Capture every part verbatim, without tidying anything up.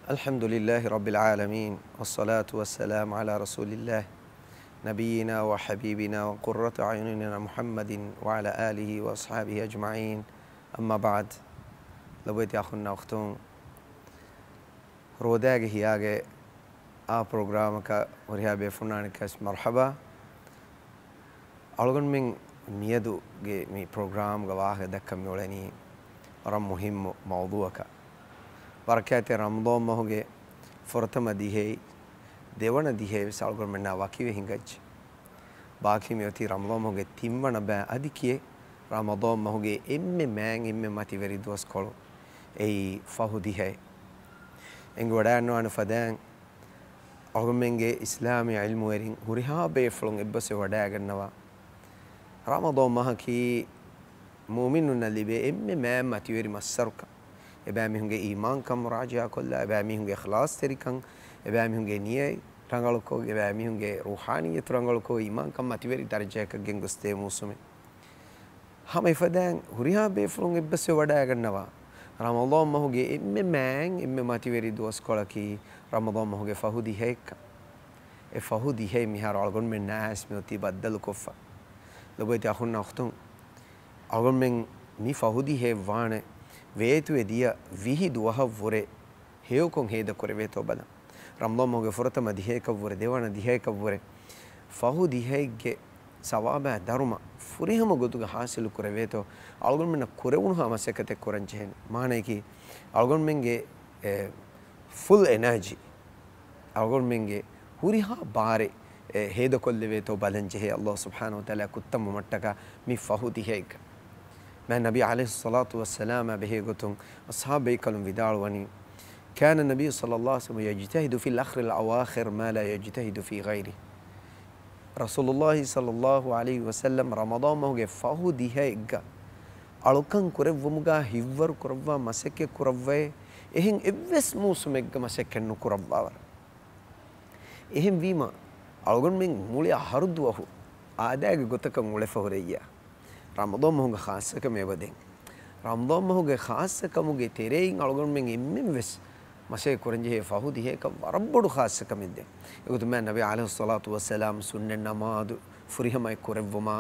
الحمد لله رب العالمين، والصلاة والسلام على رسول الله، نبينا وحبيبنا وقرة أعيننا محمد وعلى آله وأصحابه أجمعين. أما بعد. ލޮބުވެތި އަޚުންނާ އުޚްތުން، ރޯދައިގެ ހިޔާގެ އާ ޕްރޮގްރާމަކަށް ހުރިހާ ބޭފުޅުންނާނެކަސް މަރްޙަބާ. އަޅުގަނޑުމެން މިއަދުގެ މި ޕްރޮގްރާމްގަ ވާހަކަ ދައްކަން މިއުޅެނީ ވަރަށް މުހިއްމު މައުޟޫޢަކަށް. ބަރަކާތްތެރި ރަމަޟާން މަހުގެ ފުރަތަމަ ދިހައި، ދެވަނަ ދިހައި ވެސް އަޅުގަނޑުމެންނާ ވަކިވެ ހިނގައްޖެ. ބާކީ މިއޮތީ ރަމަޟާން މަހުގެ ތިންވަނަ ބައި އަދި ކިޔެއް ރަމަޟާން މަހުގެ އެންމެ މާތް އެންމެ މަތިވެރި ދުވަސްކޮޅު އެއީ ފަހު ދިހައެއް. އެނގިވަޑައިގަންނަވާނެ ފަދައިން، އަޅުގަނޑުމެންގެ އިސްލާމީ ޢިލްމުވެރިން ހުރިހާ ބޭފުޅުން އެއްބަސްވެ ވަޑައިގަންނަވާ، ރަމަޟާން މަހަކީ މުއުމިނުންނަށް ލިބޭ އެންމެ މާތް މަތިވެރި މައްސަރުކަން. އެބައިމީހުންގެ އީމާންކަން މުރާޖަޢާ ކޮށްލާ، އެބައިމީހުންގެ އިޚްލާޞްތެރިކަން، އެބައިމީހުންގެ ނިޔަތް ރަނގަޅުކޮށް، އެބައިމީހުންގެ ރޫޙާނިއްޔަތު ރަނގަޅުކޮށް، އީމާންކަން މަތިވެރި ދަރަޖައަކަށް ގެންގޮސްދޭ މޫސުމެއް. ހަމައެފަދައިން ހުރިހާ ބޭފުޅުން އެއްބަސްވެ ވަޑައިގަންނަވާ، ރަމަޟާން މަހުގެ އެންމެ މާތް އެންމެ މަތިވެރި ދުވަސްކޮޅަކީ ރަމަޟާން މަހުގެ ފަހު ދިހައެއްކަން. އެ ފަހު ދިހައެއް މިހާރު އަޅުގަނޑުމެންނާ ވެސް މިއޮތީ ބައްދަލުކޮށްފަ. ލޮބުވެތި އަޚުންނާ އުޚްތުން، އަޅުގަނޑުމެން މި ފަހު ދިހައެއް ވާނެ ވޭތުވެ ދިޔަ ވިހި ދުވަހަށްވުރެ ހެޔޮކޮށް ހޭދަ ކުރެވޭތޯ ބަލަން. ރަމަޟާން މަހުގެ ފުރަތަމަ ދިހައެކަށްވުރެ، ދެވަނަ ދިހައެކަށްވުރެ، ފަހު ދިހައެއްގެ ސަވާބާ ދަރުމަ ފުރިހަމަ ގޮތުގަ ހާސިލު ކުރެވޭތޯ، އަޅުގަނޑުމެންނަށް ކުރެވުނުހާ މަސައްކަތެއް ކުރަން ޖެހޭނެ. މާނަޔަކީ، އަޅުގަނޑުމެންގެ، އެ، ފުލް އެނާޖީ، އަޅުގަނޑުމެންގެ ހުރިހާ ބާރެއް، އެ، ހޭދަކޮށްލެވޭތޯ ބަލަން ޖެހޭ، ﷲ ސުބްޙާނަހޫ ވަތަޢާލާ ކުއްތަންވުމަށްޓަކާ މި ފަހު ދިހައެއްގަ. މާތް ނަބީ ޢަލައިހިއްޞަލާތު ވައްސަލާމާ ބެހޭ ގޮތުން އަޞްޙާބު ބޭކަލުން ވިދާޅުވަނީ، كان النبي صلى الله عليه وسلم يجتهد في العشر الأواخر ما لا يجتهد في غيره. ރަސޫލުﷲ ޞައްލަﷲ ޢަލައިހި ވަސައްލަމް ރަމަޟާން މަހުގެ ފަހު ދިހައެއްގަ އަޅުކަން ކުރެއްވުމުގަ ހިތްވަރު ކުރައްވާ މަސައްކަތް ކުރައްވައޭ، އެހެން އެއްވެސް މޫސުމެއްގަ މަސައްކަތް ނުކުރައްވާވަރަށް. އެހެންވީމަ، އަޅުގަނޑުމެން މުޅި އަހަރު ދުވަހު އާދައިގެ ގޮތަކަށް އުޅެފަ ހުރެއްޔާ، ރަމަޟާން މަހުގެ ޚާއްޞަކަމެއް އެބަދޭން. ރަމަޟާން މަހުގެ ޚާއްޞަކަމުގެ ތެރެއިން އަޅުގަނޑުމެން އެންމެން ވެސް މަސައްކަތް ކުރަންޖެހޭ ފަހު ދިހައަކަށް ވަރަށް ބޮޑު ޚާއްޞަކަމެއް ދޭން. އެގޮތުން މާތް ނަބީ ޢަލައިހިއްޞަލާތު ވައްސަލާމް ސުންނަތް ނަމާދު ފުރިހަމައެއް ކުރެއްވުމާ،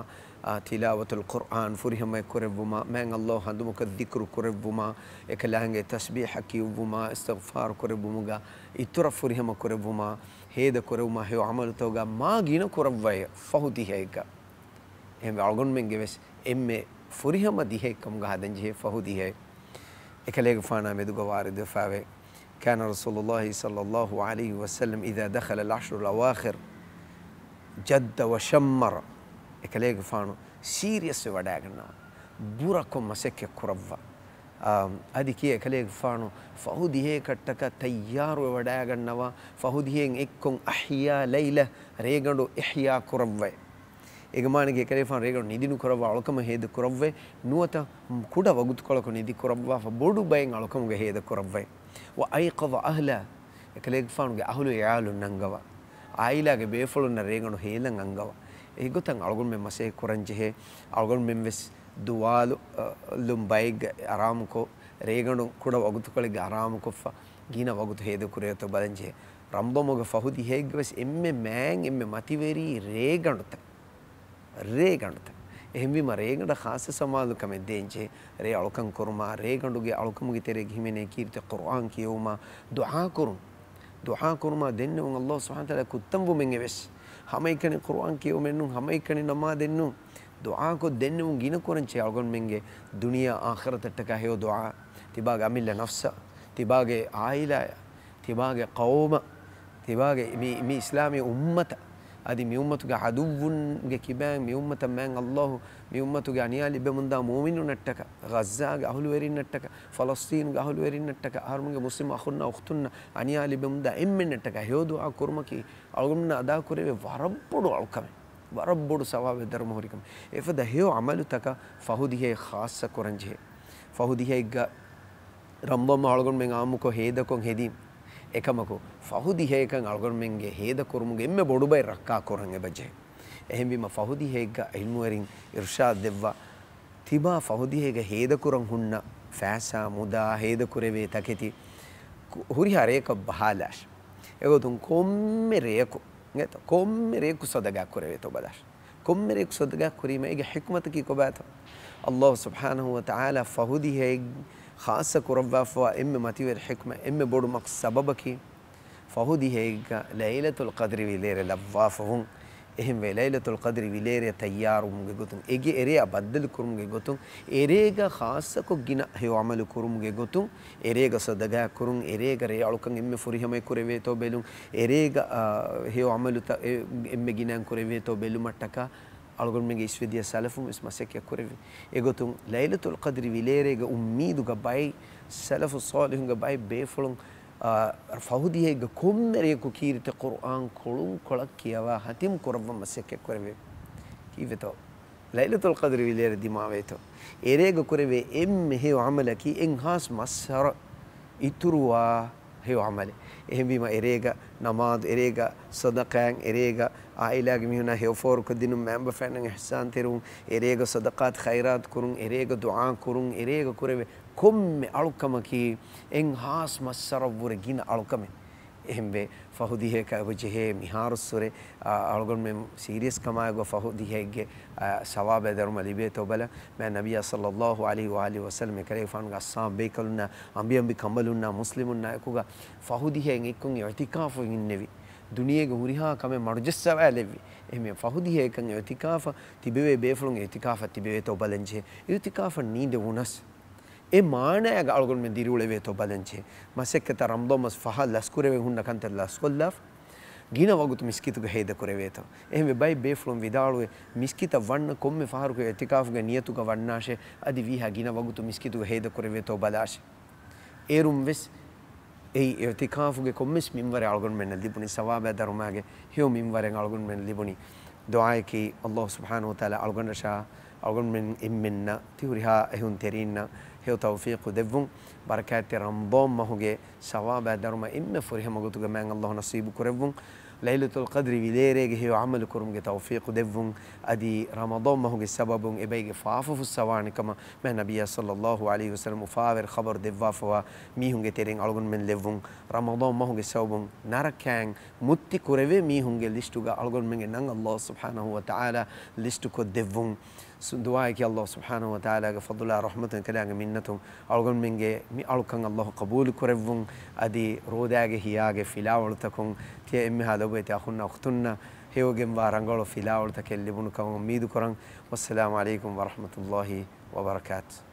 އާ، ތިލާވަތުލް ޤުރްއާން ފުރިހަމައެއް ކުރެއްވުމާ، މާތް ﷲ ހަނދުމަކަށް ޛިކްރު ކުރެއްވުމާ، އެކަލާނގެ ތަސްބީޙަ ކިޔުއްވުމާ، އިސްތިޣްފާރު ކުރެއްވުމުގަ އިތުރަށް ފުރިހަމަ ކުރެއްވުމާ، ހޭދަ ކުރެވުމާ ހެޔޮ ޢަމަލުތަކުގަ މާ ގިނަ ކުރައްވައޭ ފަހު ދިހައެއްގަ. އެހެންވެ، އަޅުގަނޑުމެންގެ ވެސް އެންމެ ފުރިހަމަ ދިހައެއް ކަމުގަ ހަދަންޖެހޭ ފަހު ދިހައެއް. އެކަލޭގެފާނާ މެދުގަ ވާރިދުވެފައިވޭ، كان رسول الله صلى الله عليه وسلم إذا دخل العشر الأواخر جد وشمر. އެކަލޭގެފާނު ސީރިއަސްވެ ވަޑައިގަންނަވާ، ބުރަކޮށް މަސައްކަތް ކުރައްވާ. އާ، އަދި ކިޔޭ އެކަލޭގެފާނު ފަހު ދިހައެއްކަށްޓަކާ ތައްޔާރުވެ ވަޑައިގަންނަވާ، ފަހު ދިހައެއް އެއްކޮށް އަޙްޔާ ލައިލަ، ރޭގަނޑު އިޙްޔާ ކުރައްވައި. އޭގެ މާނައަކީ އެކަލޭގެފާނު ރޭގަނޑު ނިދި ނުކުރައްވާ އަޅުކަމަށް ހޭދަ ކުރައްވައި، ނުވަތަ ކުޑަ ވަގުތުކޮޅަކު ނިދި ކުރައްވާފަ ބޮޑު ބައެއް އަޅުކަމުގަ ހޭދަ ކުރައްވައި. وأيقظ أهله، އެކަލޭގެފާނުގެ އަހުލު އިޔާލުން ނަންގަވާ، ޢާއިލާގެ ބޭފުޅުންނަށް ރޭގަނޑު ހޭލަން އަންގަވާ. އެގޮތަށް އަޅުގަނޑުމެން މަސައްކަތް ކުރަންޖެހޭ. އަޅުގަނޑުމެން ވެސް ދުވާލު، އަ، ލުން ބައެއްގަ އަރާމުކޮށް، ރޭގަނޑު ކުޑަ ވަގުތުކޮޅެއްގަ އަރާމުކޮށްފަ، ގިނަ ވަގުތު ހޭދަކުރޭތޯ ބަލަންޖެހޭ. ރަމަޟާން މަހުގެ ފަހު ދިހައެއްގަ ވެސް އެންމެ މާތް އެންމެ މަތިވެރި ރޭގަނޑުތައް. ރޭގަނޑުތައް. އެހެންވީމަ، ރޭގަނޑަށް ޚާއްޞަ ސަމާލުކަމެއް ދޭންޖެހޭ. ރޭ އަޅުކަން ކުރުމާ، ރޭގަނޑުގެ އަޅުކަމުގެ ތެރޭގަ ހިމެނޭ ކީރިތި ޤުރްއާން ކިޔެވުމާ، ދުޢާ ކުރުން. ދުޢާ ކުރުމާ ދެންނެވުން ﷲ ސުބްޙާނަހޫ ވަތަޢާލާ ކުއްތަންވުމެއް އެވެސް. ހަމައެކަނި ޤުރްއާން ކިޔެވުމެއްނޫން، ހަމައެކަނި ނަމާދެއްނޫން. ދުޢާކޮށް ދެންނެވުން ގިނަ ކުރަންޖެހޭ އަޅުގަނޑުމެންގެ ދުނިޔެއާ އާޚިރަތަށްޓަކާ ހެޔޮ ދުޢާ. ތިބާގެ އަމިއްލަ ނަފްސަށް، ތިބާގެ ޢާއިލާއަށް، ތިބާގެ ޤައުމަށް، ތިބާގެ މި، މި އިސްލާމީ އުއްމަތަށް، އަދި މި އުއްމަތުގެ ޢަދުއްވުންގެ ކިބައިން މި އުއްމަތަށް މާތް ﷲ މި އުއްމަތުގެ އަނިޔާ ލިބެމުންދާ މުއުމިނުންނަށްޓަކާ، ޣައްޒާގެ އަހުލުވެރިންނަށްޓަކާ، ފަލަސްޠީނުގެ އަހުލުވެރިންނަށްޓަކާ، އަހަރުމެންގެ މުސްލިމް އަޚުންނާ އުޚްތުންނަށް އަނިޔާ ލިބެމުންދާ އެންމެންނަށްޓަކާ ހެޔޮ ދުޢާ ކުރުމަކީ އަޅުގަނޑުމެންނަށް އަދާކުރެވޭ ވަރަށް ބޮޑު އަޅުކަމެއް. ވަރަށް ބޮޑު ސަވާބެއް ދަރުމަ ހުރިކަމެއް. އެފަދަ ހެޔޮ ޢަމަލުތަކަށް ފަހު ދިހައެއް ޚާއްޞަ ކުރަންޖެހޭ. ފަހު ދިހައެއްގަ ރަމަޟާން މަހު އަޅުގަނޑުމެން ޢާއްމުކޮށް ހޭދަކޮށް ހެދީމަ. އެކަމަކު، ފަހު ދިހައެކަން އަޅުގަނޑުމެންގެ ހޭދަކުރުމުގެ އެންމެ ބޮޑު ބައެއް ރައްކާ ކުރަން އެބަޖެހޭ. އެހެންވީމަ، ފަހު ދިހައެއްގަ ޢިލްމުވެރިން އިރުޝާދު ދެއްވާ، ތިބާ ފަހު ދިހައެއްގަ ހޭދަކުރަން ހުންނަ ފައިސާ މުދާ، ހޭދަކުރެވޭ ތަކެތި، ކު-، ހުރިހާ ރެޔަކަށް ބަހާލާށި. އެގޮތުން ކޮންމެ ރެޔަކު، އިނގޭތޯ، ކޮންމެ ރެޔަކު ޞަދަޤާ ކުރެވޭތޯ ބަލާށި. ކޮންމެ ރެޔަކު ޞަދަޤާ ކުރީމަ އޭގެ ޙިކުމަތަކީ ކޮބާތޯ؟ ﷲ ސުބްޙާނަހޫ ވަތަޢާލާ ފަހު ދިހައެއް ޚާއްޞަ ކުރައްވާފަވާ އެންމެ މަތިވެރި ޙިކުމަތް، އެންމެ ބޮޑު މަޤްޞަދު ސަބަބަކީ، ފަހު ދިހައެއްގަ ލައިލަތުލް ޤަދްރި ވިލޭރެއް ލައްވާފަވުން. އެހެންވެ، ލައިލަތުލް ޤަދްރި ވިލޭރެއަށް ތައްޔާރުވުމުގެ ގޮތުން، އޭގެ އެރެއަށް ބައްދަލުކުރުމުގެ ގޮތުން، އެރޭގަ ޚާއްޞަކޮށް ގިނަ ހެޔޮ ޢަމަލު ކުރުމުގެ ގޮތުން، އެރޭގަ ޞަދަޤާ ކުރުން، އެރޭގަ ރޭ އަޅުކަން އެންމެ ފުރިހަމައަށް ކުރެވޭތޯ ބެލުން، އެރޭގަ، އާ، ހެޔޮ ޢަމަލުތައް އެ-، އެންމެ ގިނައިން ކުރެވޭތޯ ބެލުމަށްޓަކާ، އަޅުގަނޑުމެންގެ އިސްވެދިޔަ ސަލަފުން ވެސް މަސައްކަތް ކުރެއްވި. އެގޮތުން، ލައިލަތުލް ޤަދްރި ވިލޭރޭގެ އުއްމީދުގަ ބައެއް ސަލަފު ޞާލިޙުންގެ ބައެއް ބޭފުޅުން، އާ، ފަހު ދިހައެއްގަ ކޮންމެ ރެޔަކު ކީރިތި ޤުރުއާން ކޮޅުން ކޮޅަށް ކިޔަވާ ހަތިމް ކުރައްވަން މަސައްކަތް ކުރެވޭ. ކީއްވެތޯ؟ ލައިލަތުލް ޤަދްރި ވިލޭރެއް ދިމާވޭތޯ؟ އެރޭގަ ކުރެވޭ އެންމެ ހެޔޮ ޢަމަލަކީ އެއްހާސް މައްސަރަ އިތުރުވާ ހެޔޮ ޢަމަލެއް. އެހެންވީމަ، އެރޭގަ ނަމާދު، އެރޭގަ ޞަދަޤާތް، އެރޭގަ ޢާއިލާގެ މީހުންނާ ހެޔޮފޯރުކޮށްދިނުން، މައިންބަފައިންނަށް އިޙްސާންތެރިވުން، އެރޭގަ ޞަދަޤާތު ޚައިރާތު ކުރުން، އެރޭގަ ދުޢާ ކުރުން، އެރޭގަ ކުރެވޭ ކޮންމެ އަޅުކަމަކީ އެއްހާސް މައްސަރަށްވުރެ ގިނަ އަޅުކަމެއް. އެހެންވެ، ފަހު ދިހައަކަށް އެބަ ޖެހޭ މިހާރުއްސުރެ، އާ، އަޅުގަނޑުމެން ސީރިއަސް ކަމާއެކު ފަހު ދިހައެއްގެ، އާ، ސަވާބާ ދަރުމަ ލިބޭތޯ ބަލަން. މާތް ނަބިއްޔާ ޞައްލައްލާހު ޢަލައިހި ވައާލިހި ވަސައްލަމް އެކަލޭގެފާނުގެ އަޞްޙާބު ބޭކަލުންނާ، އަނބިއަނބި ކަނބަލުންނާ، މުސްލިމުންނާ އެކުގަ ފަހު ދިހައެއް އެއްކޮށް އިޢުތިކާފު އިންނެވި. ދުނިޔޭގެ ހުރިހާ ކަމެއް މަޑުޖައްސަވާލެއްވި. އެހެންވެ، ފަހު ދިހައަކަށް އިޢުތިކާފަށް ތިބެވޭ ބޭފުޅުން އިޢުތިކާފަށް ތިބެވޭތޯ ބަލަން ޖެހޭ. އިޢުތިކާފަށް ނީނދެވުނަސް، އެ މާނަޔަށް އަޅުގަނޑުމެން ދިރިއުޅެވޭތޯ ބަލަންޖެހޭ. މަސައްކަތަށް ރަމަޟާން މަސް ފަހަށް ލަސްކުރެވެން ހުންނަ ކަންތައް ލަސްކޮށްލާފަ، ގިނަ ވަގުތު މިސްކިތުގަ ހޭދަކުރެވޭތޯ. އެހެންވެ ބައެއް ބޭފުޅުން ވިދާޅުވޭ، މިސްކިތަށް ވަންނަ ކޮންމެ ފަހަރަކު އިޢުތިކާފުގެ ނިޔަތުގަ ވަންނާށޭ، އަދި ވީހާ ގިނަ ވަގުތު މިސްކިތުގަ ހޭދަކުރެވޭތޯ ބަލާށޭ. އޭރުން ވެސް އެއީ އިޢުތިކާފުގެ ކޮންމެސް މިންވަރެއް އަޅުގަނޑުމެންނަށް ލިބުނީ، ސަވާބާ ދަރުމާގެ ހެޔޮ މިންވަރެއް އަޅުގަނޑުމެން ލިބުނީ. ދުޢާއަކީ، ﷲ ސުބްޙާނަހޫ ވަތަޢާލާ އަޅުގަނޑަށާ، އަޅުގަނޑުމެން އެންމެންނަށް ތި ހުރިހާ އެހުން ތެރީންނަށް ހެޔޮ ތައުފީޤު ދެއްވުން. ބަރަކާތްތެރި ރަމަޟާން މަހުގެ ސަވާބާ ދަރުމަ އެންމެ ފުރިހަމަ ގޮތުގަ މާތް ﷲ ނަސީބު ކުރެއްވުން. ލައިލަތުލް ޤަދްރި ވިލޭރޭގެ ހެޔޮ ޢަމަލު ކުރުމުގެ ތައުފީޤު ދެއްވުން. އަދި ރަމަޟާން މަހުގެ ސަބަބުން އެބައިގެ ފާފަ ފުއްސަވާނެ ކަމަށް މާތް ނަބިއްޔާ ޞައްލައްލާހު ޢަލައިހި ވަސައްލަމް އުފާވެރި ޚަބަރު ދެއްވާފަވާ މީހުންގެ ތެރެއިން އަޅުގަނޑުމެން ލެއްވުން. ރަމަޟާން މަހުގެ ސަބަބުން ނަރަކައިން މުއްތި ކުރެވޭ މީހުންގެ ލިސްޓުގަ އަޅުގަނޑުމެންގެ ނަން ﷲ ސުބްޙާނަހޫ ވަތަޢާލާ ލިސްޓު ކޮށްދެއްވުން. ސު-، ދުޢާއަކީ ﷲ ސުބްޙާނަހޫ ވަތަޢާލާގެ ފަޟުލާ ރަޙްމަތުން އެކަލާނގެ މިންނަތުން އަޅުގަނޑުމެންގެ މި އަޅުކަން ﷲ ޤަބޫލު ކުރެއްވުން. އަދި ރޯދައިގެ ހިޔާގެ ފިލާވަޅުތަކުން ތިޔަ އެންމެހާ ލޮބުވެތި އަޚުންނާ އުޚްތުންނަށް ހެޔޮގެންވާ ރަނގަޅު ފިލާވަޅުތަކެއް ލިބުނު ކަމަށް އުއްމީދު ކުރަން. ވައްސަލާމު ޢަލައިކުމް ވަރަޙްމަތުﷲ ވަބަރަކާތު.